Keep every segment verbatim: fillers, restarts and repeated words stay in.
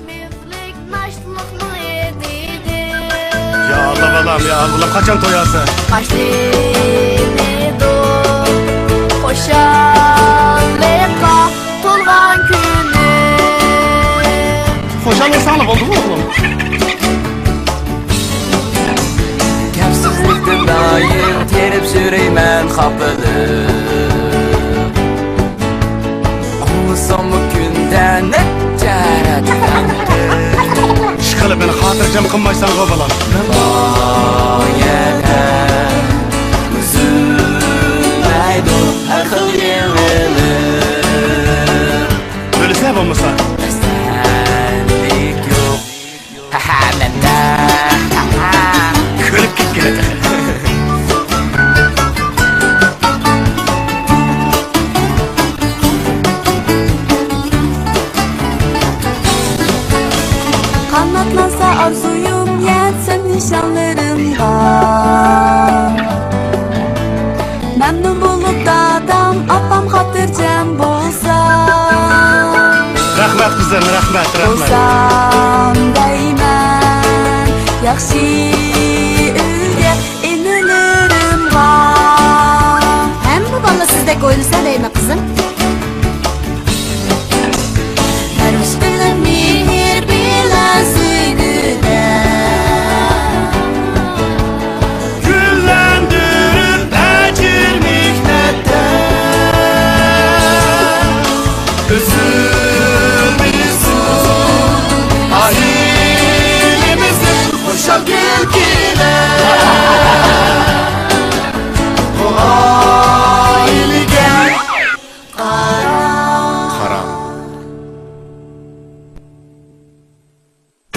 مىخلىك ناشتىلىقنى دېدى. يا ئاللا بالام، يا ئاللا بالام، قاچان توياسەن؟ باشلىنىدۇ خۇشاللىققا تولغان كۈنۈم. خۇشال بولساڭلا بولدىغۇ ئوغلۇم. گەپسىزلىكتىن دائىم تېرىپ يۈرەيمەن خاپىلىق. ئاڭلىساممۇ كۈندە نەچچە رەت ئىشقىلىپ مېنى خاتىرجەم قىلمايسەنغۇ بالام. مەن بار يەردە ئۈزۈلمەيدۇ ھەر خىل يېڭىلىق. ئۆلسە بولمىسا. تەسەللىك يوق. ھەھە، مەندە. ھەھە. كۈلۈپ كەتكىلى تېخى. قاناتلانسا ئارزۇيۇم، يەتسۇن نىشانلىرىمغا. مەمنۇن بولۇپ دادام، ئاپام خاتىرجەم بولسا. رەھمەت قىزىم، رەھمەت، رەھمەت. بولسام دەيمەن، ياخشى ئۈلگە ئىنىلىرىمغا. ھەممە بالا سىزدەك ئويلىسا دەيمەن، قىزىم. پەرۋىش قىلىپ مېھىر بىلەن سۆيگۈدە. گۈللەندۈرۈپ ئەجىر مېھنەتتە. ئۈزۈلمىسۇن ئائىلىمىزدىن خۇشال كۈلكىلەر. بۇ ئائىلىگە قارا.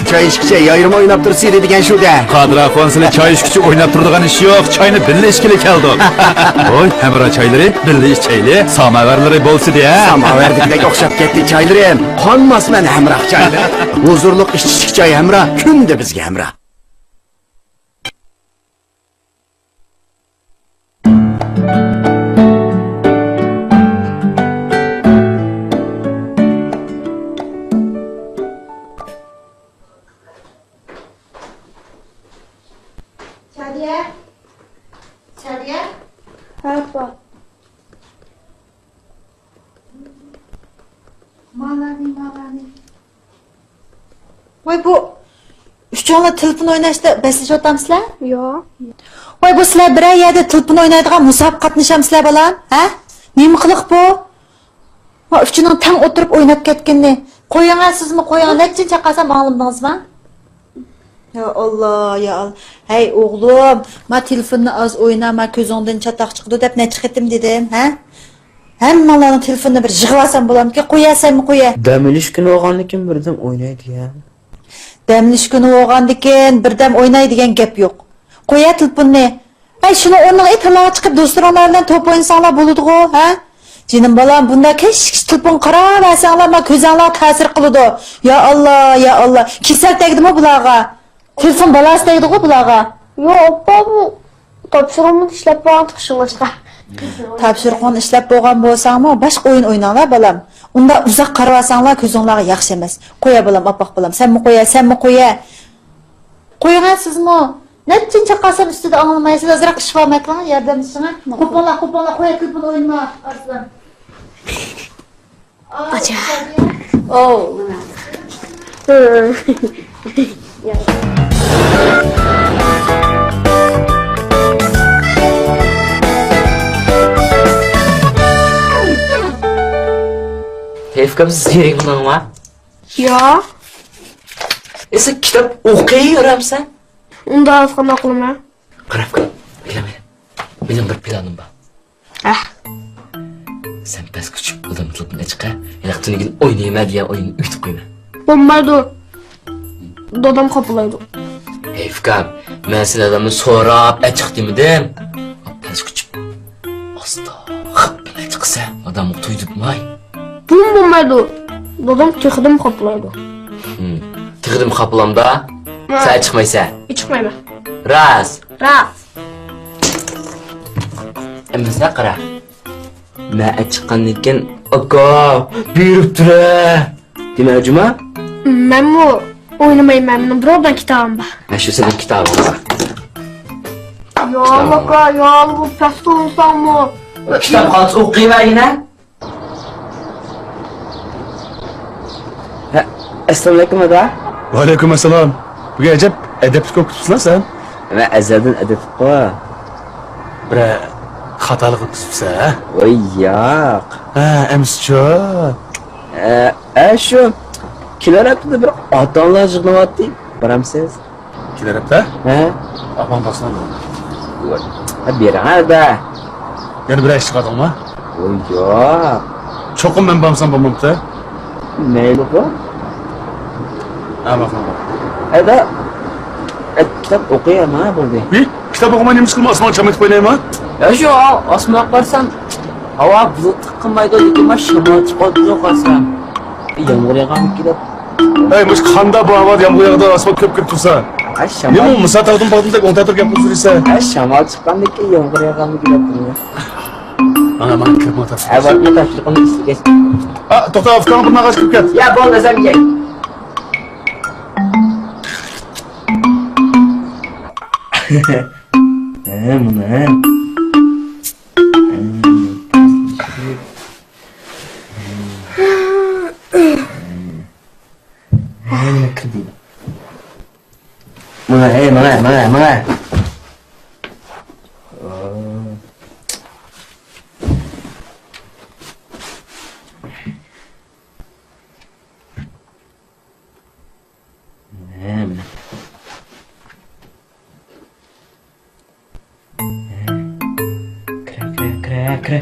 چاي ئىچكۈچە يايرىما ئويناپ تۇرسىلى دېگەن شۇ-دە. قادىر ئاخۇن، سىلى چاي ئىچكۈچە ئويناپ تۇرىدىغان ئىش يوق، چاينى بىللە ئىچكىلى كەلدۇق. ھوي، ھەمراھ چايلىرى، بىللە ئىچەيلى، ساماۋارلىرى بولسىدى، ھە؟ ساماۋاردىكىدەك ئوخشاپ كەتتى چايلىرىم. قانماسمەن ھەمراھ چايلىرى. ھۇزۇرلۇق ئىچىشلىك چاي ھەمراھ، كۈندە بىزگە ھەمراھ. شادىيە، شادىيە. ھە، ئاپا. مالانى، مالانى. ۋاي، بۇ ئۈچۈڭلار تېلېفون ئويناشتا بەسلىشىۋاتامسىلەر؟ ياق. ۋاي، بۇ سىلەر بىرەر يەردە تېلېفون ئوينايدىغان مۇسابىقە قاتنىشامسىلەر، بالام؟ ھە؟ نېمە قىلىق بۇ؟ ۋاي، ئۈچىنىڭ تەڭ ئولتۇرۇپ ئويناپ كەتكىنىنى. قويۇڭە سىزمۇ، قويۇڭە. نەچچىنچى چاقىرسام ئاڭلىمىدىڭىزما؟ يا ئاللا، يا ئاللا. ھەي ئوغلۇم، ما تېلېفوننى ئاز ئوينا، ما كۆزۈڭدىن چاتاق چىقىدۇ دەپ نەچچە قېتىم دېدىم، ھە؟ ھەممىڭلارنىڭ تېلېفونىنى بىر يىغىۋالسام بولامدىكىن؟ قويە، سەنمۇ قويە. دەم ئېلىش كۈنى بولغاندىكىن بىردەم ئويناي دېگەن. دەم ئېلىش كۈنى بولغاندىكىن بىردەم ئويناي دېگەن گەپ يوق. قويە تېلېفوننى. ھەي، شۇنىڭ ئورنىغا ئېتىرلاغا چىقىپ دوستلىرىڭلار بىلەن توپ ئوينىساڭلار بولىدىغۇ، ھە؟ جېنىم بالام، بۇنداق كەچكىچە تېلېفون قاراۋەرسەڭلار، ما كۆزۈڭلارغا تەسىر قىلىدۇ. يا ئاللا، يا ئاللا. كېسەل تەگدىمۇ بۇلارغا؟ تېلېفون بالاسى تەگدىغۇ بۇلارغا؟ يوق، ئاپا، بۇ تاپشۇرۇقنى ئىشلەپ بولغان ئوخشاشقا. تاپشۇرۇقنى ئىشلەپ بولغان بولساڭمۇ، باشقا ئويۇن ئويناڭلار، بالام. ئۇنداق ئۇزاق قارىۋالساڭلار، كۆزۈڭلارغا ياخشى ئەمەس. قويە، بالام، ئاپاق بالام، سەنمۇ قويە، سەنمۇ قويە. قويۇڭە سىزمۇ. نەچچىنچى چاقىرسام ئۈستىدە ئاڭلىمايسىز، ئازراق ئىشىك بارمايتقان ياردەمچىسىڭە. قوپۇڭلار، قوپۇڭلار، قويە تېلېفون ئوينىما، ئارسلان. ئاچا. ئو، مانا. ھېيفكام، سىز يېرىڭ قىلىڭلار. يا. ئە، سەن كىتاب ئوقۇيۋېرەمسەن؟ ئۇنداق ئوقۇغان ئوقۇلما. قاراپ قال، ئىلىم، ئىلىم. مېنىڭ بىر پىلانىم بار. ھە؟ سەن پەسكە چۈشۈپ، ئۇدام تېلېفون ئېچىقە، ھېلىقى تۈنۈگۈن ئوينايمەن دېگەن ئويۇننى ئۆگىتىپ قويىمەن. بولمايدۇ. دادام خاپىلايدۇ. ھېي ئۇكام، مەن سېنى ئادامنى سوراپ ئېچىق دېمىدىم. پەسكە چۈشۈپ، ئاستا خاپىلا ئېچىقسە، ئادامغا توي دېمەي. بۇمۇ بولمايدۇ. دادام تېخىدىمۇ خاپىلايدۇ. ھىم. تېخىدىمۇ خاپىلامدا؟ ھە. سەن ئېچىقمايسەن. ئېچىقمايمەن. راست. راست. ئەمىسە قارا. مەن ئېچىققاندىن كېيىن، ئاكا، بېرىپ تۇرە دېمە، جۇما. مەنمۇ ئوينىمايمەن، مېنىڭ بىر ئوبدان كىتابىم بار. ھە، شۇ سېنىڭ كىتابىڭ بار. يا ئاكا، يا بۇ پەس ئوينىساڭمۇ. كىتاب قالسا ئوقۇۋەرگىنە. ھە، ئەسسالامۇئەلەيكۇم، ئادا. ۋەئەلەيكۇم ئەسسالام. بۈگۈن ئەجەب ئەدەپلىك بولۇپ كېتىپسەن سەن. مەن ئەزەلدىن ئەدەپلىكقۇ. بىرەر خاتالىقنى قىلىپسەن، ھە؟ ۋاي، ياق. ھە، ئەمىسىچۇ؟ ھە، ھە، شۇ. كېلەر ھەپتىدە بىر ئاتا-ئانىلار يىغىنى بارتى. بارامسىز؟ كېلەر ھەپتە؟ ھە؟ ئاپام بارسام. ھە، بېرىڭە دە. يەنە بىر ئىش چىقاردىڭمۇ؟ ۋوي، ياق. چوقۇم مەن بارمىسام بولمامتى؟ مەيلىغۇ. ھە، ماقۇل. ئەدە، ئەت، كىتاب ئوقۇيما، بولدى. ھى؟ كىتاب ئوقۇماي نېمە ئىش قىلىمەن؟ ئاسمانغا چامايتىپ ئوينايمەن؟ يا شۇ، ئاسمانغا قارىسام، ھاۋا بۇلۇتلۇق قىلمايدۇ، لېكىن مانا شامال چىقىۋاتىدۇ قارىسام. يامغۇر ياغامدىكىن دەپ. ھەي، مۇشۇ قاندا بۇ ھاۋادا يامغۇر ياغىدۇ، ئاسمان كۆپكۈرۈپ تۇرسا. ھە، شامال. نېمە ئۇ مۇسا تاغدىن باغدىن دەپ ئوڭ تەتۈر گەپ قىلىپ يۈرسە؟ ھە، شامال چىققاندىكىن يامغۇر ياغامدىكىن دەپ. مانا، مانا كىرىپ ماڭا تاپشۇرۇق. ھە، بارمۇ تاپشۇرۇقنى ئىشلىگەچ. ئا، توختا، ئۇكاڭ بىر ناغاچ كىرىپ كەت. يا، بولدى، ئۆزۈم كېلەي. ھە، مانا، ھە. ھە، مانا كىردى. مانا، ھەي، مانا، مانا، مانا. مانا، مانا. كىرە، كىرە، كىرە، كىرە.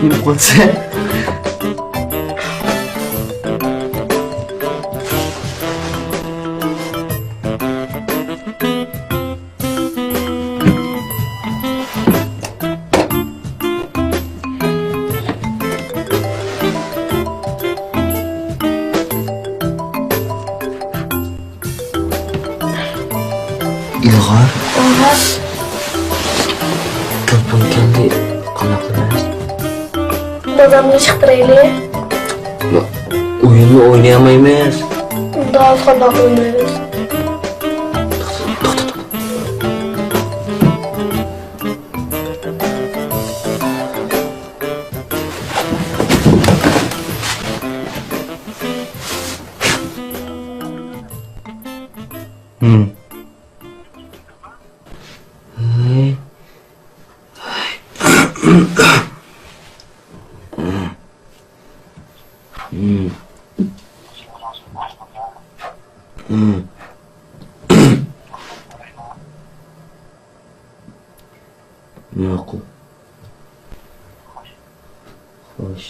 نېمە قىلسا؟ ئىلغار. ئىلغار. تېلېفون كەلدى. قانداق قىلىمىز؟ دادامنى چىقىرايلى. ئويۇننى ئوينىيالمايمىز. ئۇنداق قانداق ئوينايمىز؟ توختا، توختا، توختا. ھىم. ھەي. ھىم. ھىم. ماقۇل. خوش.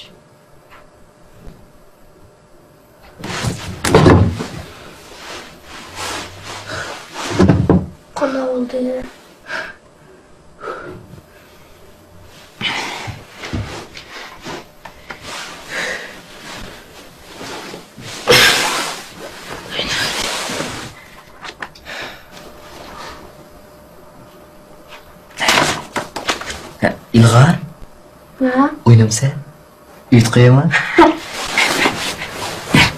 قانداق بولدى؟ ھە، ئىلغار؟ ھە؟ ئوينامسەن؟ ئۆيدە قويايمۇ؟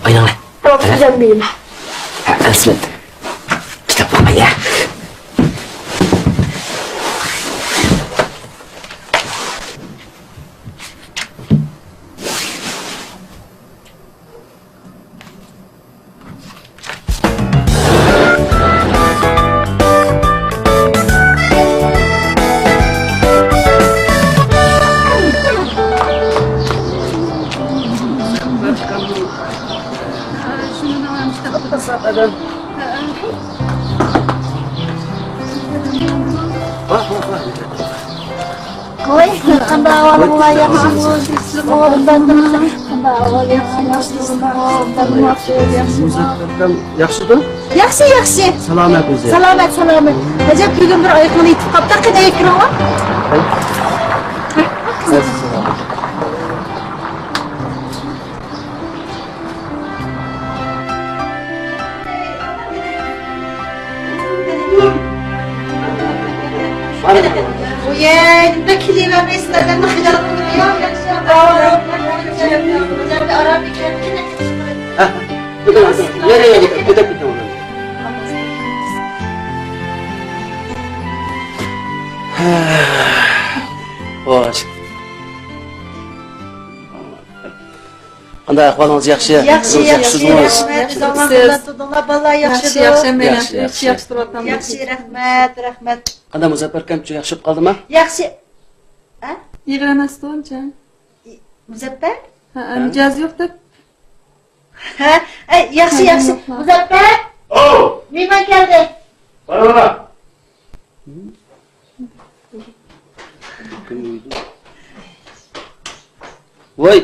ئويناڭلار. ياق، ئۆزۈم بىلىمەن. ھە، ئەسمەت. كىتاب ئوقۇماي، يا. ۋاي، قانداق ئەھۋالىڭلار، ياخشىمۇ؟ قانداق ئەھۋال، ياخشىمۇ؟ ياخشىمۇ؟ ياخشىدۇ؟ ياخشى، ياخشى. سالامەت ئۆزى. سالامەت، سالامەت. ئەجەب، بۈگۈن بىر ئايىقىڭنى يېتىپ قاپتۇ، قېنى ئەكىرىڭلار. خوش. قانداق ئەھۋالىڭىز، ياخشى؟ ياخشى، ياخشى، ياخشى، رەھمەت. ئۆزىڭىز قانداق تۇردۇڭلار، بالىلار ياخشىمۇ؟ ياخشى، ياخشى، ياخشى تۇرۇۋاتامىز. ياخشى، رەھمەت، رەھمەت. قانداق، مۇزەپپەركەمچۇ ياخشى بولۇپ قالدىما؟ ياخشى. ھە؟ يىغلىماستۇ ئانچە. مۇزەپپەر؟ ھە، مىجەزى يوق دەپ. ھە، ئەي، ياخشى، ياخشى. مۇزەپپەر! ئاۋ! مېھمان كەلدى. بارىڭلار. ۋاي.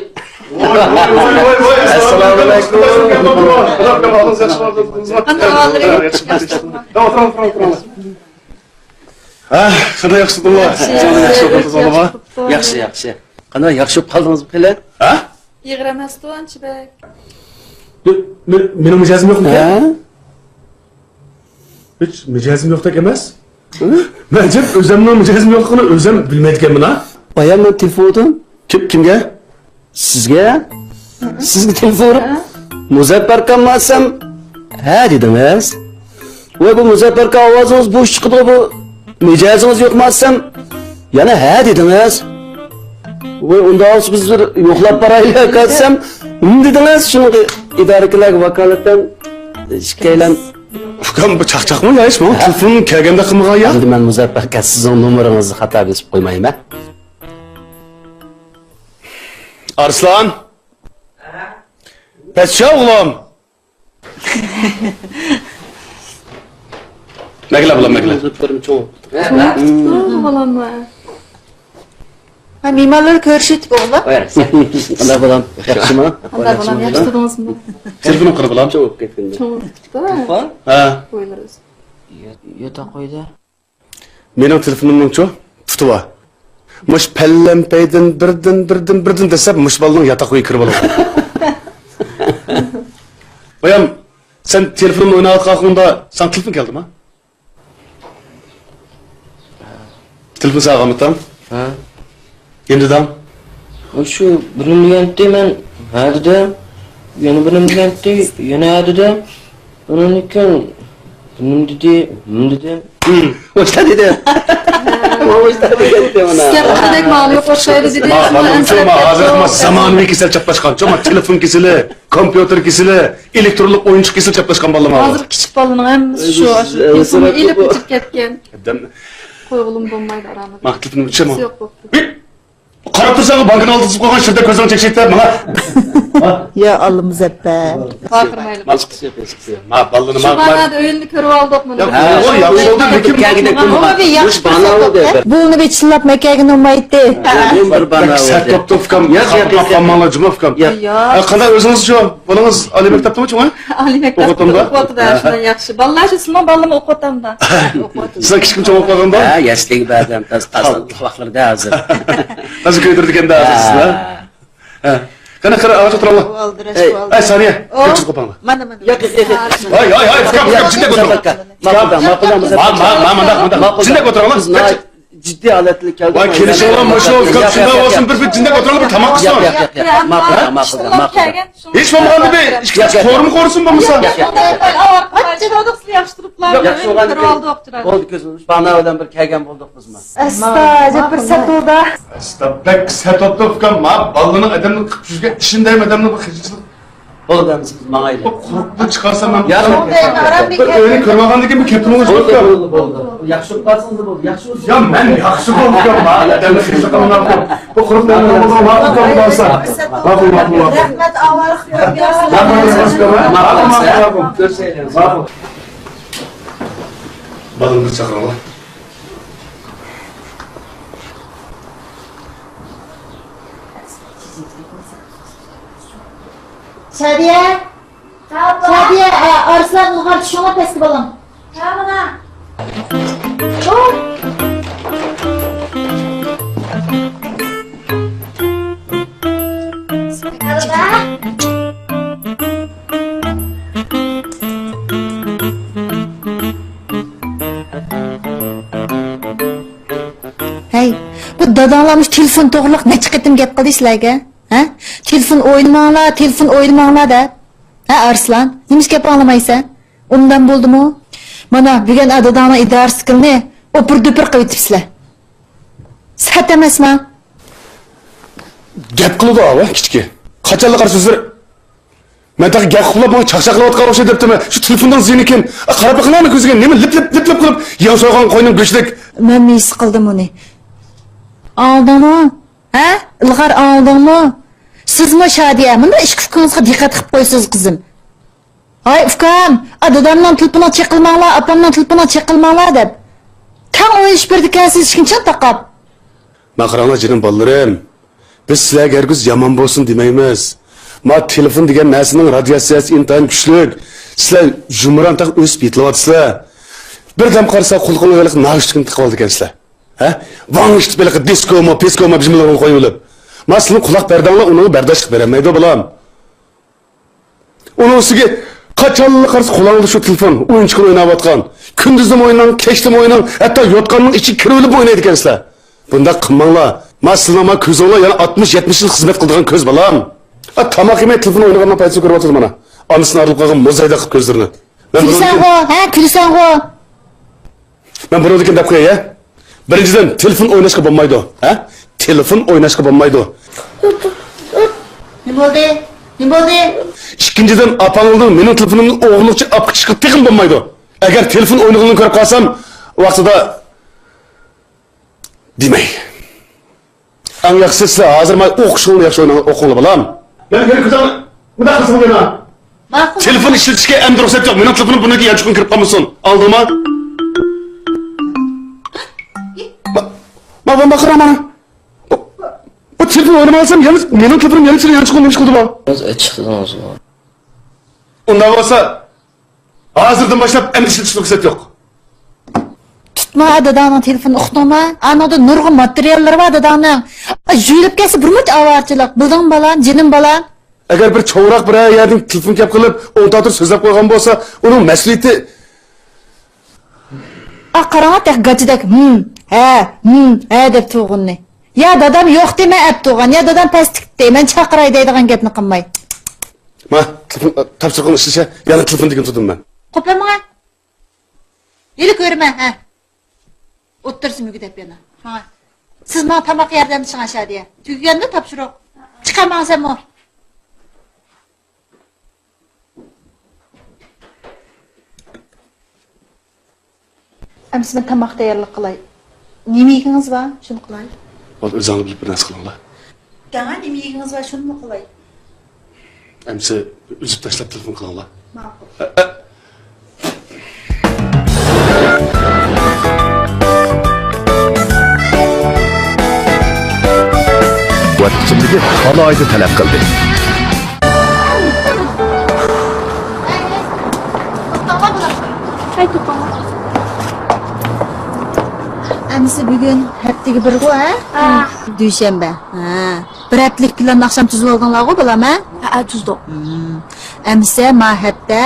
ۋاي، ۋاي، ۋاي، ۋاي. ئەسسالامۇ ئەلەيكۇم. قانداق ئەھۋاللىرىڭىز؟ ئولتۇرۇڭ، ئولتۇرۇڭ، ئولتۇرۇڭ. ھە، قانداق، ياخشى تۇردۇڭلار؟ ياخشى، ياخشى. ياخشى، ياخشى. قانداق، ياخشى بولۇپ قالدىڭىزمۇ خېلى؟ ھە؟ ئېغىر ئەمەستۇ ئانچە بەك. مېنىڭ مىجەزىم يوقمىكەن؟ ھە؟ ھېچ مىجەزىم يوقتەك ئەمەس. مەن جىق ئۆزەمنىڭ مىجەزىم يوقلۇقىنى ئۆزەم بىلمەيدىكەنمەن ھە. بايام مەن تېلېفون ئۇردۇم. كىم، كىمگە؟ سىزگە. سىزگە تېلېفون ئۇرۇپ، مۇزەپپەركەمما دېسەم، ھە دېدىڭىز. ۋاي، بۇ مۇزەپپەركا ئاۋازىڭىز بوش چىقىدىغۇ، بۇ مىجەزىڭىز يوقما دېسەم، يەنە ھە دېدىڭىز. ۋاي، ئۇنداق بولسا بىز بىر يوقلاپ بارايلى ئاكا دېسەم، ھىم دېدىڭىز. شۇنىڭغا ئىدارىدىكىلەرگە ۋاكالىتەن ئىككىيلەن. ئۇكام، بۇ چاقچاقمۇ يا ھېچ؟ ماڭا تېلېفون كەلگەندەك قىلمىغان يا. ئەمدى مەن مۇزەپپەركا سىزنىڭ نومۇرىڭىزنى خاتا بېسىپ قويمايمەن. ئارسلان! پەسچە ئوغلۇم! مەگىلە بالام، مەگىلە. ھە، مېھمانلار كۆرۈشۈۋېتىپ ئوغلۇم. قانداق بالام؟ ياخشىمۇ؟ قانداق بالام؟ ياخشى تۇردىڭىزمۇ؟ تېلېفونۇڭ قىلى بالام. چوڭ بولۇپ كەتكەندە. چوڭ بولۇپ كېتىپتۇ. ھە. قويلار ئۆزى. ياتاق قويدى. مېنىڭ تېلېفونۇمنىڭچۇ پۇتى بار. مۇشۇ پەللەمپەيدىن بىردىن، بىردىن، بىردىن دەسسەپ، مۇشۇ بالىنىڭ ياتاق ئۆيىگە كىرىپ ئالىدۇ. بايام، سەن تېلېفون بىلەن ئويناۋاتقان ۋاقتىڭدا ساڭا تېلېفون كەلدىما؟ تېلېفون ساڭا ئالمىتام؟ ھە. نېمە دېدىڭ؟ شۇ بىر نېمە دېگەنتى، مەن ھە دېدىم. يەنە بىر نېمە دېگەنتى، يەنە ھە دېدىم. ئۇنىڭدىن كېيىن بىر نېمە دېدى، ھىم دېدىم. ھىم، ئوشۇلا دېدى. ئوشۇلا دېگەنتى مانا. گەپ قىلدەك ماڭا يوق ئوخشايدۇ دېدى. ما، بالىنىڭچۇ، ما، ھازىر ما زامانىۋى كېسەل چاپلاشقان. چوما تېلېفون كېسىلى، كومپيۇتېر كېسىلى، ئېلېكترونلۇق ئويۇنچۇق كېسىلى چاپلاشقان بالىلار ما. ھازىر كىچىك بالىنىڭ ھەممىسى شۇ، ئاشۇ تېلېفوننى ئېلىپ ئۆچۈرۈپ كەتكەن. قويغىلىمۇ بولمايدۇ ئارامىدا. ما، تېلېفوننى ئۆچۈرمە. يوق بوپتۇ. قاراپ تۇرساڭ، بانكىنى ئالدىسىغا قويغان شىردەك كۆزۈڭ چەكچەيتىپ ماڭا. يا ئاللا، مۇزەپپەر. ئاخىر مايلى. ما، بالىنى شۇ ما، ما، بانادا ئۆيۈمنى كۆرۈپ ئالدۇق مۇنى. يا، ھە، ئۇ ياخشى بولدى، لېكىن كەلگۈدەك بولمىغان. مۇشۇ بانا بولدى. بۇنى بىر چىللاپ مەكەگە نومايتتى. بىر بانا بولدى. سەت توپتۇ ئۇكام. ياق، ياق، ياق. قالماڭلار جۇما ئۇكام. ياق. ھە، قانداق ئۆزىڭىزچۇ؟ بالىڭىز ئالىي مەكتەپتىمۇ چوڭى؟ ئالىي مەكتەپتە ئوقۇۋاتىدۇ. ئوقۇۋاتىدۇ، ھە، شۇنداق ياخشى. بالىلار شۇ سىمان بالىلىرىمۇ ئوقۇۋاتامدا. ئوقۇۋاتىدۇ. سىزنىڭ كىچىكىمۇ چوڭ بولۇپ قالغاندا؟ ھە، يەسلىگە بەردىم، تازا، تازا ۋاقىتلىرىدا ھازىر. تازا كۆيدۈرىدىكەندە ھازىر سىزنى. ھە. ھە. قېنى، قېنى، ئاغاچ ئولتۇرۇڭلار. ئەي، سانىيە، كۆكسىنىپ قوپاڭلار. مانا، مانا. ياق، ياق، ياق، ياق. ھاي، ھاي، ھاي، ئۇكام، ئۇكام، جىندەك ئولتۇرۇڭلار. ماقۇل، ماقۇل، ماقۇل. ما، ما، ما، مانداق، مانداق. جىندەك ئولتۇرۇڭلار. جىددىي ھالەتتە كەلدى. ۋاي، كېلىشىڭلار مۇشۇ، ئۇكام، شۇنداق بولسۇن، بىر، بىر جىندەك ئولتۇرۇڭلار، بىر تاماق قىلسۇن. ياق، ياق، ياق، ياق. ماقۇل، ماقۇل، ماقۇل. ھېچ بولمىغاندا بىر ئىككى قورۇم قورۇسۇن بولمىسا. ياق، ياق، ياق، ياق. ياخشى بولدۇق، سىلى ياخشى تۇرۇپلا. ياخشى بولغان ئۆتۈپ ئالدۇق، بولدى، كۆزۈم. بانا بىلەن بىر كەلگەن بولدۇق بىزمۇ. ئەستا، ئەجەب بىر سەت بولدى. ئەستا، بەك سەت بوپتۇ ئۇكام. ما، بالىنىڭ ئادەمنىڭ قىپ يۈزگە ئىشىندەيمۇ ئادەمنىڭ بىر خىجىلچىلىق. بولدى، ئەمدى سىز ماڭايلى. بۇ قۇرۇقنى چىقارسام مەن ياق، ياق، ياق. بىر ئۆينى كۆرمىغاندىن كېيىن بۇ كەپتىنىڭ ئۆزى بولدى، بولدى، بولدى. ياخشى بولۇپ قالسىڭىز بولدى، ياخشى بولسۇن. يا مەن ياخشى بولدۇم، ما ئادەمنى خىجىل قىلماڭ. بۇ قۇرۇق مەن بولدۇم، ماقۇل، ماقۇل، ماقۇل. ماقۇل، ماقۇل، ماقۇل. رەھمەت، ئاۋارە. ماقۇل، ماقۇل، ماقۇل. ماقۇل، ماقۇل، ماقۇل. ماقۇل. بالىنى بىر چاقىرىڭلار. شادىيە! ھە، ئاپا. شادىيە، ئە، ئارسلان، ئىلغار چۈشۈڭلار پەسكە بالام. ھە، مانا. ھەي، بۇ داداڭلار مۇشۇ تېلېفون توغرىلىق نەچچە قېتىم گەپ قىلدى سىلەرگە؟ ھە؟ تېلېفون ئوينىماڭلار، تېلېفون ئوينىماڭلار دەپ. ھە، ئارسلان؟ نېمىشقا گەپ ئاڭلىمايسەن؟ ئۇنداق بولدىمۇ؟ مانا، بۈگۈن ئا داداڭنىڭ ئىدارە سىكىلىنى ئوپۇر-دوپۇر قىلىۋېتىپسىلەر. سەت ئەمەسما؟ گەپ قىلىدۇ ئاۋۇ، كىچىكى. قاچانلا قارىسا سۆزلىرى. مەن تېخى گەپ قىلىپ ماڭا چاقچاق قىلىۋاتقان ئوخشايدۇ دەپتىمەن. شۇ تېلېفوننىڭ زىيىنىكىن. قاراپ بېقىڭلارنى كۆزىگە، نېمە لىپ، لىپ، لىپ، لىپ قىلىپ يەڭ سويغان قوينىڭ گۆشىدەك. مەنمۇ ھېس قىلدىم ئۇنى. ئاڭلىدىڭمۇ؟ ھە؟ ئىلغار ئاڭلىدىڭمۇ؟ سىزمۇ شادىيە، مۇنداق ئىككى ئۇكىڭىزغا دىققەت قىلىپ قويسىز، قىزىم. ھاي ئۇكام، ئا دادامنىڭ تېلېفونىغا چېقىلماڭلار، ئاپامنىڭ تېلېفونىغا چېقىلماڭلار دەپ. تەڭ ئويلىشىپ بېرىدىكەنسىز ئىككىڭلار چىڭ تاقاپ. ما قاراڭلار جېنىم بالىلىرىم، بىز سىلەرگە ھەرگىز يامان بولسۇن دېمەيمىز. ما تېلېفون دېگەن نەرسىنىڭ رادىياتسىيەسى ئىنتايىن كۈچلۈك. سىلەر يۇمران تېخى ئۆسۈپ يېتىلىۋاتىسىلەر. بىردەم قارىسا قۇلىقىڭلار ھېلىقى ناخشىنى تىقىۋالىدىكەنسىلەر. ھە؟ ۋاڭ ئىشتىپ ھېلىقى دىسكومۇ، پىسكومۇ بىزمىلىرىنى قويۇۋېلىپ. ما سىلىنىڭ قۇلاق پەردەڭلار ئۇنىڭغا بەرداشلىق بېرەلمەيدۇ بالام. ئۇنىڭ ئۈستىگە قاچانلا قارىسا قولۇڭلاردا شۇ تېلېفون، ئويۇنچۇقىنى ئويناۋاتقان. كۈندۈزدىمۇ ئويناڭ، كەچتىمۇ ئويناڭ، ھەتتا يوتقاننىڭ ئىچىگە كىرىۋېلىپمۇ ئوينايدىكەنسىلەر. بۇنداق قىلماڭلار. ما سىلىنىڭ ما كۆزۈڭلار يەنە ئاتمىش، يەتمىش يىل خىزمەت قىلىدىغان كۆز بالام. ھە، تاماق يېمەي تېلېفون ئوينىغاننىڭ پايدىسىنى كۆرۈۋاتىدۇ مانا. ئانىسىدىن ئايرىلىپ قالغان موزايدەك قىلىپ كۆزلىرىنى. مەن بۇنىڭ كۈلىسەنغۇ، ھە، كۈلىسەنغۇ. مەن بۇنىڭدىن كېيىن دەپ قوياي، ھە؟ بىرىنچىدىن، تېلېفون ئويناشقا بولمايدۇ، ھە؟ تېلېفون ئويناشقا بولمايدۇ. نېمە بولدى؟ نېمە بولدى؟ ئىككىنچىدىن، ئاپاڭىزنىڭ مېنىڭ تېلېفونۇمنى ئوغرىلىقچە ئاپقا چىقىپ تېخىمۇ بولمايدۇ. ئەگەر تېلېفون ئوينىغىنىنى كۆرۈپ قالسام، ۋاقتىدا دېمەي. ئەڭ ياخشىسى سىلەر ھازىر مانا ئوقۇشۇڭلارنى ياخشى ئويناڭ، ئوقۇڭلار بالام. مەن كۆرۈپ كېتىڭ، مۇنداق قىلسىڭ يەنە. ماقۇل. تېلېفون ئىشلىتىشكە ئەمدى رۇخسەت يوق. مېنىڭ تېلېفونۇم بۇنىڭدىن يانچۇقىنى كىرىپ قالمىسۇن. ئاڭلىدىڭما؟ ما، ما، ما، ما، قارا مانا. بۇ، بۇ تېلېفون ئوينىمىسام يەنە مېنىڭ تېلېفونۇم يەنە سېنىڭ يانچۇقۇڭنى نېمە قىلدى بۇ؟ ئۆز ئېچىقلىقىڭىز بار. ئۇنداق بولسا، ھازىردىن باشلاپ ئەمدى ئىشلىتىشكە رۇخسەت يوق. تۇتما داداڭنىڭ تېلېفونىنى، ئۇقتۇڭما؟ ئانىڭدا نۇرغۇن ماتېرىياللىرى بار داداڭنىڭ. ئا، يۆلەپ كەتسە بىر مۇنچە ئاۋارىچىلىك. بىلدىڭمۇ بالام، جېنىم بالام؟ ئەگەر بىر چوڭراق بىرەر يەردىن تېلېفون كەپ قىلىپ، ئوڭ تارتىپ سۆزلەپ قويغان بولسا، ئۇنىڭ مەسئۇلىيىتى. ئا، قاراڭا تېخى گاچىدەك، ھىم، ھە، ھىم، ھە دەپ تۇرغىنىنى. يا دادام يوق دەي مەن ئەپ تۇرغان، يا دادام پەستە كېتتى، مەن چاقىراي دەيدىغان گەپنى قىلماي. ما، تېلېفون، تاپشۇرۇقنى ئىشلىشە، يەنە تېلېفون دېگىلى تۇردۇم مەن. قوپالمىغىن. ھېلى كۆرىمەن، ھە. ئولتۇرسا مۈگدەپ يەنە. ماڭا. سىز ماڭا تاماق ياردەملىشىڭ شادىيە. تۈگىگەندە تاپشۇرۇق. چىقە ماڭا سەنمۇ. ئەمسە مەن تاماق تەييارلىق قىلاي. نېمە يېگىڭىز بار، شۇنى قىلاي. بولدى، ئۆزۈڭلار بىلىپ بىر نەرسە قىلىڭلار. دەڭە، نېمە يېگىڭىز بار، شۇنىمۇ قىلاي. ئەمسە ئۈزۈپ تاشلاپ تېلېفون قىلىڭلار. ماقۇل. ئە، ئە. قۇۋۋەت ئىچىملىكى ئالاھىدە تەلەپ قىلدى. ئەمىسە بۈگۈن ھەپتىگە بىرغۇ، ھە؟ ھە. دۈشەنبە. ھە. بىر ھەپتىلىك پىلاننى ئاخشام تۈزۈۋالدىڭلارغۇ، بالام، ھە؟ ھە، تۈزدۇق. ھىم. ئەمىسە ما ھەپتە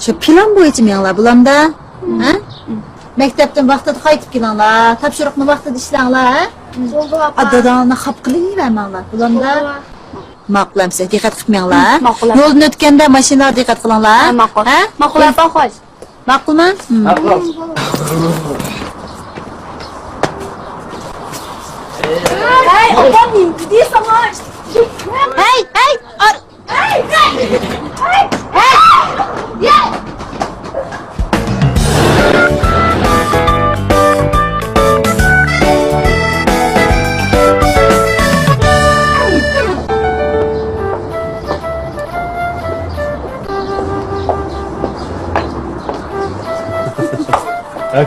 شۇ پىلان بويىچە مېڭىڭلار، بولامدا؟ ھە؟ مەكتەپتىن ۋاقتىدا قايتىپ كېلىڭلار، تاپشۇرۇقنى ۋاقتىدا ئىشلەڭلار، ھە؟ بولدى، ئاپا. داداڭلارنى خاپا قىلىۋەرمەڭلار، بولامدا؟ بولدى. ماقۇل ئەمىسە، دىققەت قىلىپ مېڭىڭلار، ھە؟ ماقۇل، ئەمىسە. يولدىن ئۆتكەندە ماشىنىلارغا دىققەت قىلىڭلار، ھە؟ ماقۇل. ھە؟ ماقۇل، ئاپا، خوش. ماقۇلمۇ؟ ماقۇل. ھەي، ئاپام نېمە دېدى ساڭا؟ ھەي، ھەي، ئار-،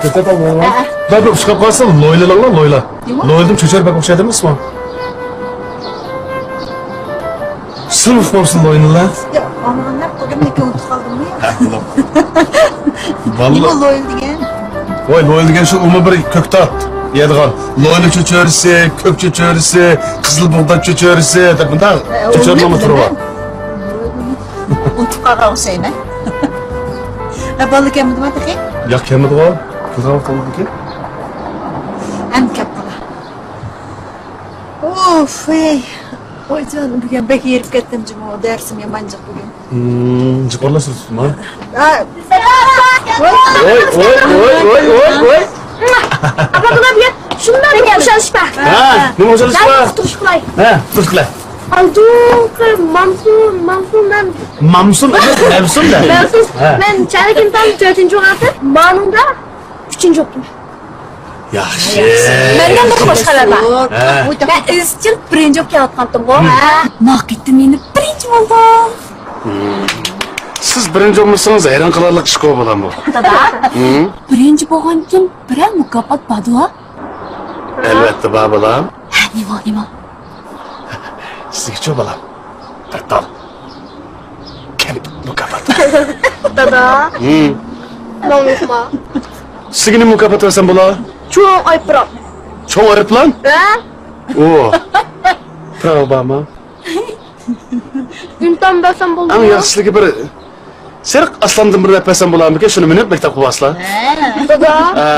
كۆتەپ ئالمايمەن. بەك ئۇشقاپ قالسا لويلىلاڭلا لويلا. نېمە؟ لويلىدىم چۆچۈرە بەك ئوخشايدىمىسمۇ؟ سىلىف بولسۇن لوينىلا. ياق، ئاڭلىغاندا قولۇمنى كۆڭۈل قالدىممۇ؟ ھە، بولۇپ. نېمە لويل دېگەن؟ ۋاي، لويل دېگەن شۇ ئۇمۇ بىر كۆكتات يەيدىغان. لويلا چۆچۈرىسى، كۆك چۆچۈرىسى، قىزىل بۇغداي چۆچۈرىسى دەپ مۇنداق چۆچۈرىنىڭ تۈرى بار. ئۇنتۇپ قالغان ئوخشايمەن. ھە، بالىلار كەلمىدىما تېخى؟ ياق، كەلمىدىغۇ. كەلگەن ۋاقىت بولدىكى. ئەمدى كەپ قالا. ئۇف، ۋەي. ۋايجان، بۈگۈن بەك ھېرىپ كەتتىم جۇمۇ. دەرسىم يامان جىق بۈگۈن. ھىم، جىق ئورۇنلاشتۇرۇپتۇما؟ ھە. ۋوي، ۋوي، ۋوي، ۋوي، ۋوي، ۋوي. ئاپا، بۇلار بۈگۈن شۇنداق بىر ئوخشاش بار. ھە، نېمە ئوخشاش بار؟ تۇرۇش قىلاي. ھە، تۇرۇش قىلاي. ئالدىنقى مامسۇن، مامسۇن مەن. مامسۇن ئەمەس، مەۋسۇن دە. مەۋسۇن. ھە. مەن چەرلىك ئىمتىھان تۆتىنچى ئورۇن ئاپتىم. مانىڭدا ئۈچىنچى بوپتۇم. ياخشى. مەندىن بىر خوش خەۋەر بار. ھە. مەن ئىزچىل بىرىنچى بولۇپ كېلىۋاتقانتىمغۇ. ھە. ناقىتتىم يەنە بىرىنچى بولدۇم. سىز بىرىنچى بولمىسىڭىز ھەيران قالارلىق ئىشقۇ بالام بۇ. دادا، بىرىنچى بولغاندىكىن بىرەر مۇكاپات باردۇ؟ ئەلۋەتتە بار بالام. ھە، نېمە، نېمە؟ سىزگىچۇ بالام؟ بىر تال كەمپۈت مۇكاپاتى. دادا. ھىم. ماڭا يوقما؟ سىزگە نېمە مۇكاپات بەرسەم بولا؟ چوڭ ئايروپىلان. چوڭ ئايروپىلان؟ ھە؟ ئۇ. پىراۋا بارمۇ؟ ئىمتىھان بەرسەم بولدىمۇ؟ ئەڭ ياخشىسىلىكى بىر سېرىق ئاسلاندىن بىر نەپ بەرسەم بولامىكىن؟ شۇنى مىنىپ مەكتەپكە بارسىلا. ھە. دادا. ھە.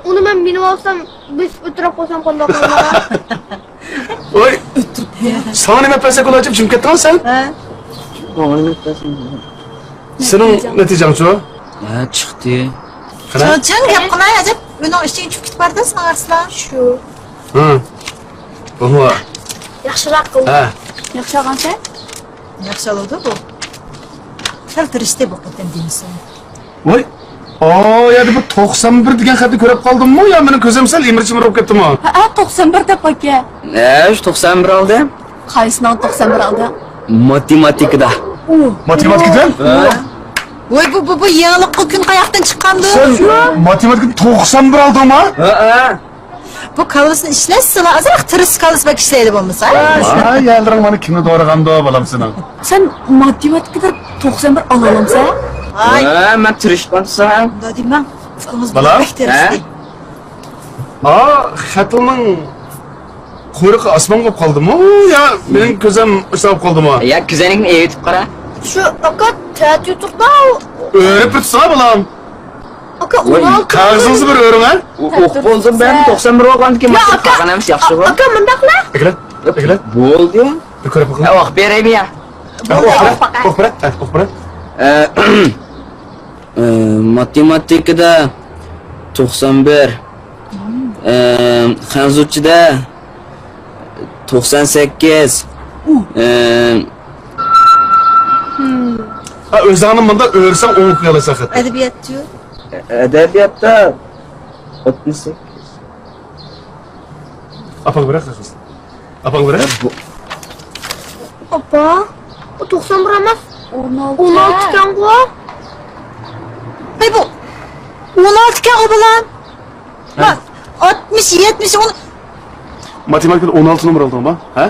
ئۇنى مەن مىنىۋالسام، بېسىپ ئۆلتۈرۈپ قويسام قانداق بولىدۇ؟ ۋوي! ساڭا نېمە بەرسەك بولاجىپ جىم كەتتىڭ سەن؟ ھە. سېنىڭ نەتىجەڭچۇ؟ ھە، چىقتى. قېنى؟ چاڭ گەپ قىلاي، ئەجەب ئۆنىڭ ئىچىگە چۈشۈپ كېتىپ بارىدۇ ساڭا ئارسىلا. شۇ. ھە. بولما. ياخشىراق قىل. ھە. ياخشى ئالغانسەن؟ ياخشى ئالىدۇ بۇ. سەل تىرىشتى بۇ قېتىم دېمىسۇن. ۋاي، ئا، يەردە بۇ توقسان بىر دېگەن خەتنى كۆرۈپ قالدىممۇ يا مېنىڭ كۆزۈم سەل ئىمىر-چىمىر بولۇپ كەتتىمۇ؟ ھە، توقسان بىر دەپ ئاكا. ھە، شۇ توقسان بىر ئالدى. قايسىنىڭ توقسان بىر ئالدى؟ ماتېماتىكىدا. ماتېماتىكىدا؟ ھە. ۋاي، بۇ، بۇ، بۇ يېڭىلىققۇ كۈن قاياقتىن چىققاندۇ؟ سەن ماتېماتىكىدا توقسان بىر ئالدىڭمۇ؟ ھە، ھە. بۇ كاللىسىنى ئىشلەتسىلا، ئازراق تىرىشسا كاللىسى بەك ئىشلەيدۇ بولمىسا. ۋاي، يەرلىرىڭ مانا كىمنى دورىغاندۇ، بالام سېنىڭ؟ سەن ماتېماتىكىدا توقسان بىر ئالالامسەن؟ ۋاي. ھە، مەن تىرىشقانسەن. مۇنداق دېمەڭ، ئۇكىڭىز بالام؟ بەك تىرىشتى. ھە؟ ئا، خەتنىڭ قۇيرۇقى ئاسمانغا بولۇپ قالدىمۇ يا مېنىڭ كۆزۈم ئىشلەپ قالدىمۇ؟ يا، كۆزەينىكنى ئېۋىتىپ قارا. شۇ ئاكا تەتۈر تۇردا. ئۆرۈپ تۇرسا، بالام. ئاكا، ۋاي، ئون ئالتە. قەغىزىڭىزنى بىر ئۆرۈڭ، ھە؟ ئۇ-، ئوقۇپ بولدۇم مەن، توقسان بىر بولغاندىكىن يا، ماقۇل ئاكا، قالغان ئەمەس، ياخشىغۇ. ئاكا، مۇنداقلا. ئەكىلە، ئەكىلە. بولدى. بىر كۆرۈپ باقىڭ. ھە، ئوقۇپ بېرەيمۇ يا؟ ھە، ئوقۇپ بېرە، ئوقۇپ بېرە، ھە، ئوقۇپ بېرە. ئە، ئە، ماتېماتىكىدا توقسان بىر، ئە، خەنزۇچىدا توقسان سەككىز، ئە، ھە، ئۆزۈڭنى مۇنداق ئۆرسەڭ ئوڭ ئوقۇيالايسەن خەتنى. ئەدەبىياتچۇ؟ ئەدەبىياتتا ئوتتۇز سەككىز. ئاپاڭ بىراق قىز. ئاپاڭ بىراق. بۇ ئاپا، بۇ توقسان بىر ئەمەس. ئون ئالتە. ئون ئالتە ئىكەنغۇ. ھەي، بۇ ئون ئالتە ئىكەنغۇ، بالام. ھە. ئاتمىش، يەتمىش، ئون. ماتېماتىكىدا ئون ئالتە نومۇر ئالدىڭما؟ ھە؟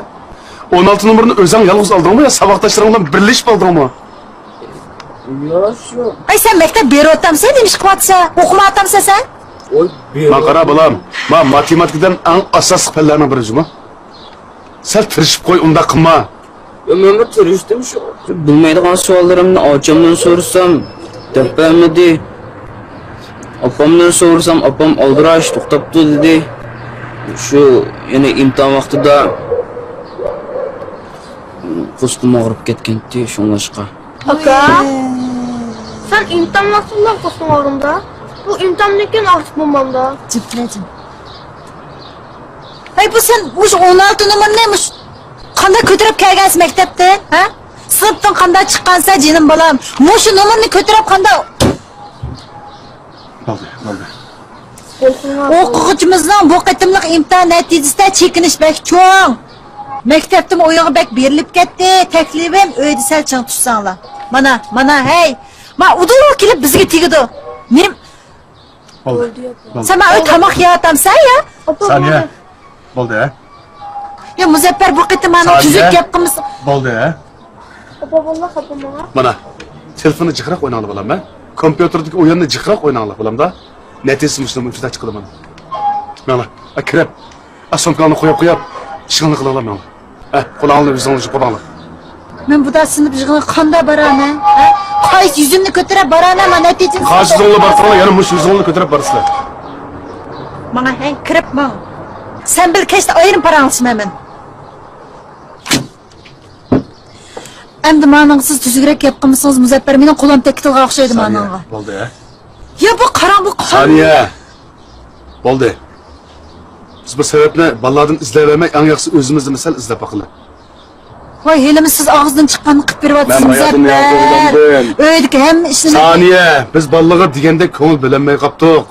ئون ئالتە نومۇرنى ئۆزۈڭ يالغۇز ئالدىڭمۇ يا ساۋاقداشلىرىڭ بىلەن بىرلىشىپ ئالدىڭمۇ؟ ياق، شۇ. ئەي، سەن مەكتەپ بېرىۋاتامسەن، نېمە ئىش قىلىۋاتىسەن؟ ئوقۇمايۋاتامسەن سەن؟ ۋاي، ماڭا قارا، بالام. ما ماتېماتىكىدىن ئەڭ ئاساسلىق پەنلەرنىڭ بىرى جۇمۇ. سەل تىرىشىپ قوي، ئۇنداق قىلما. يا، مەنمۇ تىرىشتىم شۇ. بىلمەيدىغان سوئاللىرىمنى ئاچامدىن سورىسام، دەپ بەرمىدى. ئاپامدىن سورىسام، ئاپام ئالدىراش توختاپتۇ دېدى. شۇ، يەنە ئىمتىھان ۋاقتىدا قوستۇم ئاغرىپ كەتكەنتى، شۇڭلاشقا. ئاكا، سەن ئىمتىھان ۋاقتىدا قوستۇم ئاغرىمدا؟ بۇ ئىمتىھاندىن كېيىن ئارتۇق بولمامدا؟ جىم تۇرە، جىم. ھەي، بۇ سەن مۇشۇ ئون ئالتە نومۇرنى مۇشۇ قانداق كۆتۈرۈپ كەلگەنسىز مەكتەپتىن، ھە؟ سىنىپتىن قانداق چىققانسەن، جېنىم بالام؟ مۇشۇ نومۇرنى كۆتۈرۈپ قانداق؟ بولدى، بولدى. ئوقۇغۇچىمىزنىڭ بۇ قېتىملىق ئىمتىھان نەتىجىسىدە چېكىنىش بەك چوڭ. مەكتەپتىمۇ ئويۇنغا بەك بېرىلىپ كەتتى. تەكلىپىم، ئۆيدە سەل چىڭ تۇرساڭلار. مانا، مانا، ھەي. ما ئۇدۇل كېلىپ بىزگە تېگىدۇ. نېمە؟ بولدى. بولدى، ئاپا. سەن ماڭا تاماق يەۋاتامسەن يا؟ ئاپا، سانىيە. بولدى. يا مۇزەپپەر، بۇ قېتىم مانا سانىيە. تۈزۈك گەپ قىلمىسا. بولدى. ئاپا، باللا خاپا ماڭا. مانا، تېلېفوننى جىقراق ئويناڭلار بالام، ھە؟ كومپيۇتېردىكى ئويۇننى جىقراق ئويناڭلار بالام-دا. نەتىجىسى مۇشۇنىڭ ئۈچىدە چىقىدۇ مانا. ماڭلا، ئا، كىرىپ. ئا، سومكاڭنى قويۇپ قويۇپ، ئىشىڭلارنى قىلىڭلار ماڭلا. ھە، قولۇڭلارنى يۈزۈڭلارنى يۇيۇپ بولۇڭلار. مەن بۇدا سىنىپ يىغىنغا قانداق بارامەن؟ ھە؟ قايسى يۈزۈمنى كۆتۈرۈپ بارامەن، مانا نەتىجىنى قايسى يۈزۈڭلارنى بارساڭلار، يەنە مۇشۇ يۈزۈڭلارنى كۆتۈرۈپ بارىسىلەر. ماڭا، ھەي، كىرىپ ماڭ. سەن بىلەن كەچتە ئايرىم پاراڭلىشىمەن مەن. ئەمدى مانىڭغا سىز تۈزۈكرەك گەپ قىلمىسىڭىز، مۇزەپپەر، مېنىڭ قولۇم تەگكىلىغان ئوخشايدۇ مانىڭغا. بولدى، ھە؟ يا بۇ قاراڭ، بۇ قان. سانىيە! بولدى. بىز بۇ سەۋەبنى بالىلاردىن ئىزلەۋەرمەي، ئەڭ ياخشىسى ئۆزىمىزدىن مەسەل ئىزدەپ باقىلى. ۋاي، ھېلىمۇ سىز ئاغزىدىن چىققاننى قىلىپ بېرىۋاتىسىز، مۇزەپپەر. ئۆيدىكى ھەممە ئىشنى. سانىيە! بىز بالىلارغا دېگەندەك كۆڭۈل بۆلەلمەي قاپتۇق.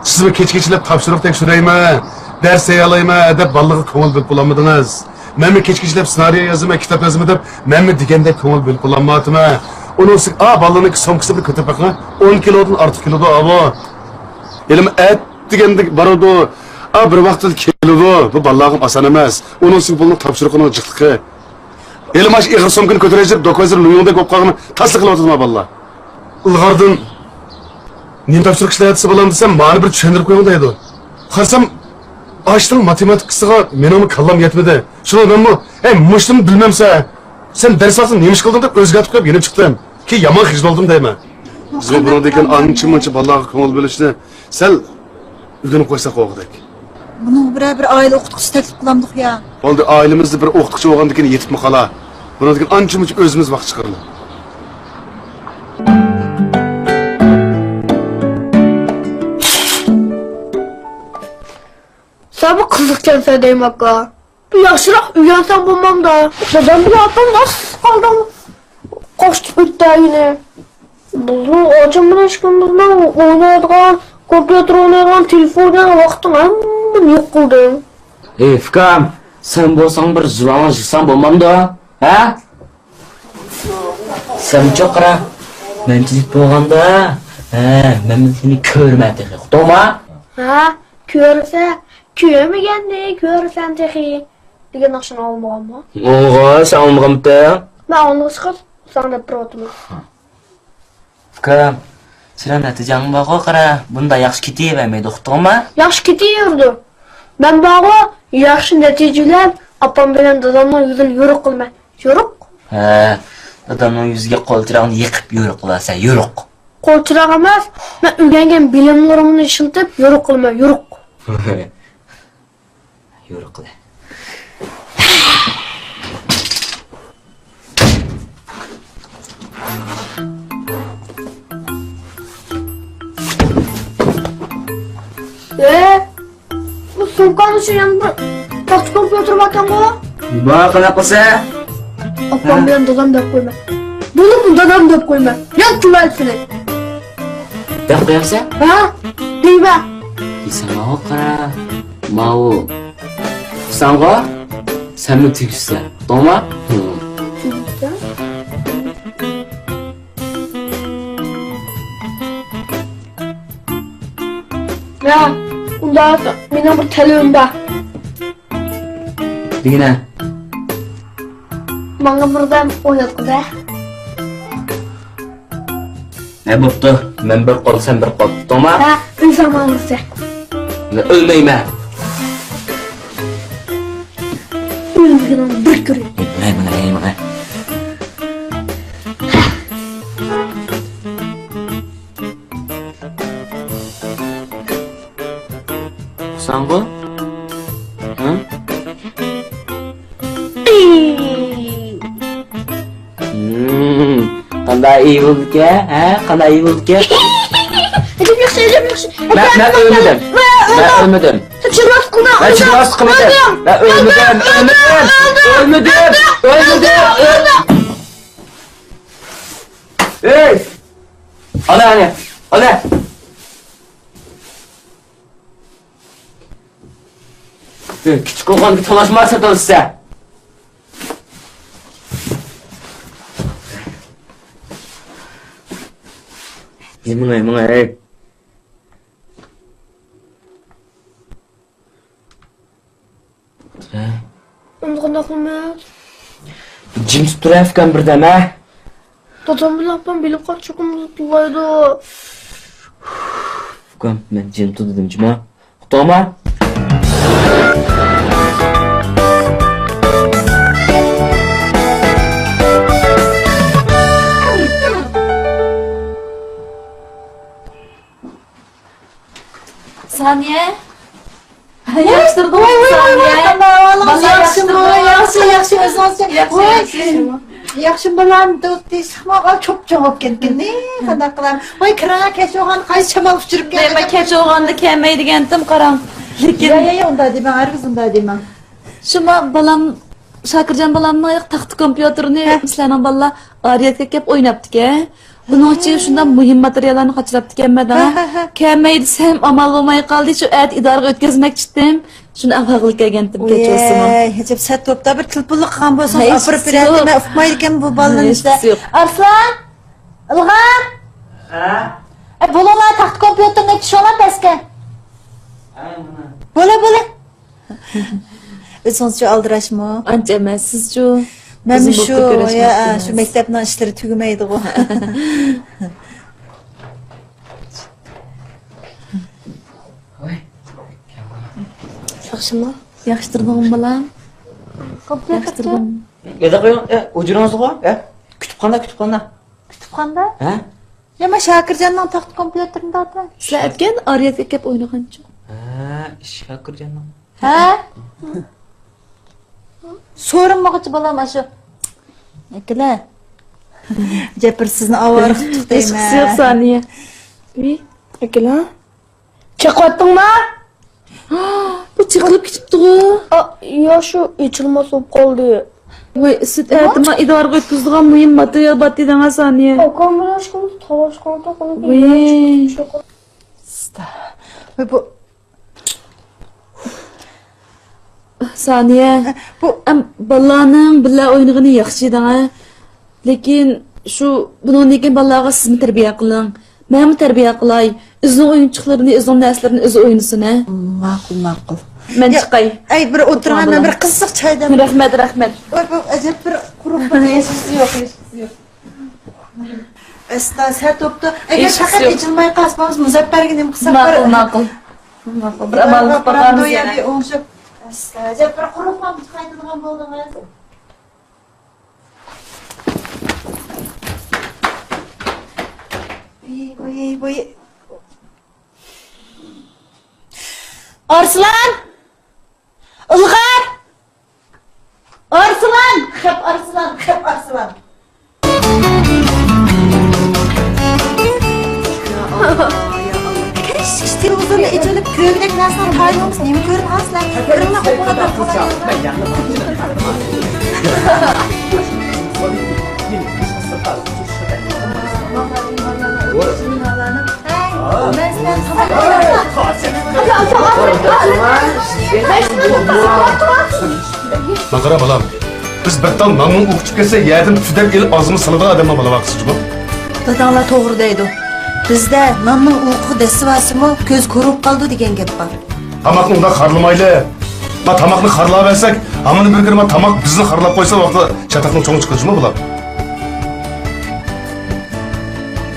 سىزمۇ كېچە-كېچىلەپ تاپشۇرۇق تەكشۈرەيمەن، دەرس تەييارلايمەن دەپ بالىلارغا كۆڭۈل بۆلۈپ بولالمىدىڭىز. مەنمۇ كېچە-كېچىلەپ سېنارىيە يازىمەن، كىتاب يازىمەن دەپ مەنمۇ دېگەندەك كۆڭۈل بۆلۈپ بولالمايۋاتىمەن. ئۇنىڭ ئۈستىگە، ئا، بالىنىڭكى سومكىسىنى بىر كۆتۈرۈپ بېقىڭ. ئون كىلودىن ئارتۇق كېلىدۇ، ئاۋۇ. ھېلىمۇ ئەتىگەندە بارىدۇ، ئا، بىر ۋاقىتتا كېلىدۇ. بۇ بالىلارغا ئاسان ئەمەس. ئۇنىڭ ئۈستىگە بۇنىڭ تاپشۇرۇقىنىڭ جىقلىقى. ھېلى مانا شۇ ئېغىر سومكىنى كۆتۈرەلىسە، دوكۋايزېر لۇيۇڭدەك بولۇپ قالغىنى تاسلا قىلىۋاتىدۇ بالىلار. ئىلغاردىن نېمە تاپشۇرۇق ئىشلەۋاتىسىز بالام دېسەم، مانى بىر چۈشەندۈرۈپ قويۇڭ دەيدۇ. قارىسام، ئاشنىڭ ماتېماتىكىسىغا مېنىڭمۇ كاللام يەتمىدى. شۇڭا مەنمۇ، ھەي، مۇشۇنىمۇ بىلمەمسەن، سەن دەرس ۋاقتىدا نېمە ئىش قىلدىڭ دەپ ئۆزگەرتىپ قويۇپ يېنىپ چىقتىم. كېيىن يامان خىجىل بولدۇم دەيمەن. بىزمۇ بۇنىڭدىن كېيىن ئانچە-مۇنچە بالىلارغا كۆڭۈل بۆلۈشنى سەل ئۆگىنىپ قويساق بولغۇدەك. بۇنىڭغا بىرەر بىر ئائىلە ئوقۇتقۇچىسى تەكلىپ قىلامدۇق يا؟ بولدى، ئائىلىمىزدە بىر ئوقۇتقۇچى بولغاندىن كېيىن يېتىپمۇ قالا. بۇنىڭدىن كېيىن ئانچە-مۇنچە ئۆزىمىز ۋاقىت چىقىرىمىز. سەن بىر قىزىقكەنسەن دەيمەن ئاكا. بىر ياخشىراق ئۆگەنسەڭ بولمامدا؟ دادام بىلەن ئاپام ناسىز قالدىڭ. قوشتى ئۆتتەگىنى. بىزنىڭ ئاچام بىلەن ئىككىمىزنىڭ ئوينايدىغان، كومپيۇتېر ئوينايدىغان، تېلېفون ئوينايدىغان ۋاقىتنىڭ ھەممىنى يوق قىلدىڭ. ئېي، ئۇكام، سەن بولساڭ بىر زۇۋانىڭ يىغساڭ بولمامدۇ؟ ھە؟ سەنچۇ قارا، مەن تۈزۈك بولغاندا، ھە، مەن سېنى كۆرىمەن تېخى، ئۇقتۇڭما؟ ھە، كۆرسە، كۆرمىگەننى كۆرىسەن تېخى. دېگەن ناخشىنى ئاڭلىمىغانمۇ؟ ئوغۇل، سەن ئاڭلىمىغانمىتىڭ؟ مەن ئاڭلىغۇچقا ساڭا دەپ بېرىۋاتىمەن. ئۇكام، سېنىڭ نەتىجەڭ بارغۇ قارا، بۇنداق ياخشى كېتىۋەرمەيدۇ، ئۇقتۇڭما؟ ياخشى كېتىۋېرىدۇ. مەن بارغۇ، ياخشى نەتىجە بىلەن ئاپام بىلەن دادامنىڭ يۈزىنى يورۇق قىلىمەن. يورۇق؟ ھە، دادامنىڭ يۈزىگە قول چىراغنى يېقىپ يورۇق قىلىسەن، يورۇق. قول چىراغ ئەمەس، مەن ئۆگەنگەن بىلىملىرىمنى ئىشلىتىپ يورۇق قىلىمەن، يورۇق. يورۇقلا. ئە، بۇ سومكامنى شۇ يەنە بىر تاختا كومپيۇتېر باركەنغۇ؟ نېمە قىلىپ قالسا؟ ئاپام بىلەن دادام دەپ قويما. بولۇپمۇ دادام دەپ قويما. ياق، كۈلەر سېنى. دەپ قويامسەن؟ ھە؟ دەيمەن. دېسەڭ ماۋۇ قارا. ماۋۇ. ئۇقساڭغۇ؟ سەنمۇ تۈگۈتسەن. ئۇقتۇڭما؟ تۈگۈتسەم؟ يا، ئۇنداق مېنىڭ بىر تەلىپىم بار. دېگىنە. ماڭا بىردەم ئويناتقۇزە. ھە، بوپتۇ. مەن بىر قول، سەن بىر قول. ئۇقتۇڭما؟ ھە، ئۆلسەڭ ماڭا بىردەم. مەن ئۆلمەيمەن. ئۆلمىگىنىڭنى بىر كۆرەي. ماڭە، ماڭە، ماڭە. ئۇقساڭغۇ؟ ھە؟ ھىم، قانداق ئىي بولدىكەن، ھە؟ قانداق ئىي بولدىكەن؟ ئەجەب ياخشى، ئەجەب ياخشى. مەن، مەن ئۆلمىدىم. مەن ئۆلمىدىم. سەن چىرماس قىلدىڭ. مەن چىرماس قىلمىدىم. مەن ئۆلمىدىم، ئۆلمىدىم، ئۆلمىدىم، ئۆلمىدىم. ئەي! ئانا، ئانا، ئانا! كىچىك بولغاندىكى تالاشما ساتىلسا. مېڭە، مېڭە، ئەي. تۇرە ئۇكام بىردەم، ھە؟ دادام بىلەن ئاپام بىلىپ قالسا چوقۇم ئۇزىتىلايدۇ. ئۇكام، مەن جىم تۇر دېدىم جۇما. ئۇقتۇڭما؟ سانىيە. ياخشىتۇردۇڭ، سانىيە. قانداق ئەھۋالىڭىز؟ ياخشىمۇ؟ ياخشى، ياخشى، ئۆزىڭىزچە؟ ياخشى، ياخشى. ياخشى بالام، تېشىقمۇ چوپچوڭ بولۇپ كەتكىنى. قانداق قىلام؟ ۋاي، كىرىڭە، كەچ بولغان، قايسى شامال ئۇچۇرۇپ كەلدى؟ كەچ بولغاندا كەلمەي دېگەنتىم، قاراڭ. لېكىن يا، يا، يا، ئۇنداق دېمەڭ، ھەرگىز ئۇنداق دېمەڭ. شۇما بالام، شاكىرجان بالامنىڭ تاختا كومپيۇتېرىنى سىلەرنىڭ بالىلار ئارىيەتكە كەپ ئويناپتىكەن. بۇنىڭ ئىچىگە شۇنداق مۇھىم ماتېرىياللارنى قاچىلاپتىكەنمەن دەڭا. كەلمەي دېسەم ئامال بولماي قالدى، شۇ ئەتە ئىدارىگە ئۆتكۈزمەكچىتىم. شۇنى ئەۋھال قىلىپ كەلگەنتىم، كەچۈرسىمۇ. ئەجەب سەت بوپتۇ، بىر تېلېفونلۇق قىلغان بولسىڭىز ئاپىرىپ بېرەتتىم، مەن ئۇقمايدىكەن بۇ بالىنى. ئارسلان! ئىلغار! ھە؟ ئە، بولۇڭلار، تاختا كومپيۇتېرنى چۈشۈڭلار پەسكە. ھە، مانا. بولە، بولە. ئۆزىڭىزچۇ ئالدىراشمۇ؟ ئانچە ئەمەس، سىزچۇ؟ مەنمۇ شۇ، يا، شۇ مەكتەپنىڭ ئىشلىرى تۈگىمەيدىغۇ. ياخشىمۇ؟ ياخشى تۇردۇڭمۇ، بالام؟ ياخشى تۇردۇڭ. يېزىق قويۇڭ، ئۇجۇرىڭىزغۇ، كۇتۇپخانا، كۇتۇپخانا. كۇتۇپخانىدا؟ ھە؟ يا، مەن شاكىرجاننىڭ تاختا كومپيۇتېرىنى تارتىمەن. سىلەر ئەتكەن ئارىيەتكە كەپ ئوينىغانچۇ؟ ھە، شاكىرجاننىڭ. ھە؟ سورۇنمىغۇچى بالام ئاشۇ. ئەكىلە. جەپىر سىزنى ئاۋارە قىلىپ تۇتۇپ دەيمەن. ھېچقىسى يوق، سانىيە. ئەكىلە. چېقىۋەتتىڭما؟ بۇ چېقىلىپ كېتىپتىغۇ. يا، شۇ ئېچىلماس بولۇپ قالدى. ۋاي، سۈت ئەتىما ئىدارىگە ئۆتكۈزىدىغان مۇھىم ماتېرىيال بار دېدىڭە، سانىيە. ئاكام بىلەن ھېچكىمگە تاۋاشقانتۇق ئۇنى. ۋاي، بۇ سانىيە، بۇ ئەم، بالىلارنىڭ بىللە ئوينىغىنى ياخشى دەڭە. لېكىن شۇ، بۇنىڭدىن كېيىن بالىلارغا سىزمۇ تەربىيە قىلىڭ. مەنمۇ تەربىيە قىلاي. ئۆزىنىڭ ئويۇنچۇقلىرىنى، ئۆزىنىڭ نەرسىلىرىنى ئۆزى ئوينىسۇن، ھە؟ ماقۇل، ماقۇل. مەن چىقاي. ئەي، بىر ئولتۇرۇڭ، مەن بىر قىزىق چاي دەپ. رەھمەت، رەھمەت. ۋاي، بۇ ئەجەب بىر قۇرۇق بىر ئىش. ھېچقىسى يوق، ھېچقىسى يوق. ئەستا، سەت بوپتۇ. ئەگەر پەقەت ئېچىلماي قالسا، بولمىسا مۇزەپپەرگە نېمە قىلساق؟ ماقۇل، ماقۇل. ماقۇل. بىر ئامال قىلىپ باقارمىز يەنە. ئوڭشىپ. ئەستا، ئەجەب بىر قۇرۇقلام چىقايدىغان بولدىڭىز. ۋىي، ۋىي، ۋىي. ئارسلان! ئىلغار! ئارسلان! خەپ ئارسلان! خەپ ئارسلان! كىرىش تېلېۋىزورنى ئېچىۋېلىپ، كۆرگۈدەك نەرسىنى تايىنىڭىز نېمە كۆرۈنغان سىلەر؟ كۆرۈڭلار، ئوقۇڭلار. ماڭا قارا، بالام. بىز بىر تال ناننىڭ ئۇۋىقى چۈشۈپ كەتسە، يەردىن تۈدەك ئېلىپ ئاغزىمىزغا سالىدىغان ئادەملەر، بالام، ھەقسىزغۇ. داداڭلار توغرا دەيدۇ. بىزدە ناننىڭ ئۇۋىقىغا دەسسىۋالسىمۇ، كۆز كور بولۇپ قالىدۇ دېگەن گەپ بار. تاماقنى ئۇنداق خارلىمايلى. ما تاماقنى خارلاۋەرسەك، ھامان بىر كۈنى ما تاماق بىزنى خارلاپ قويسا، ۋاقتىدا چاتاقنىڭ چوڭى چىقىدۇ جۇمۇ، بالام.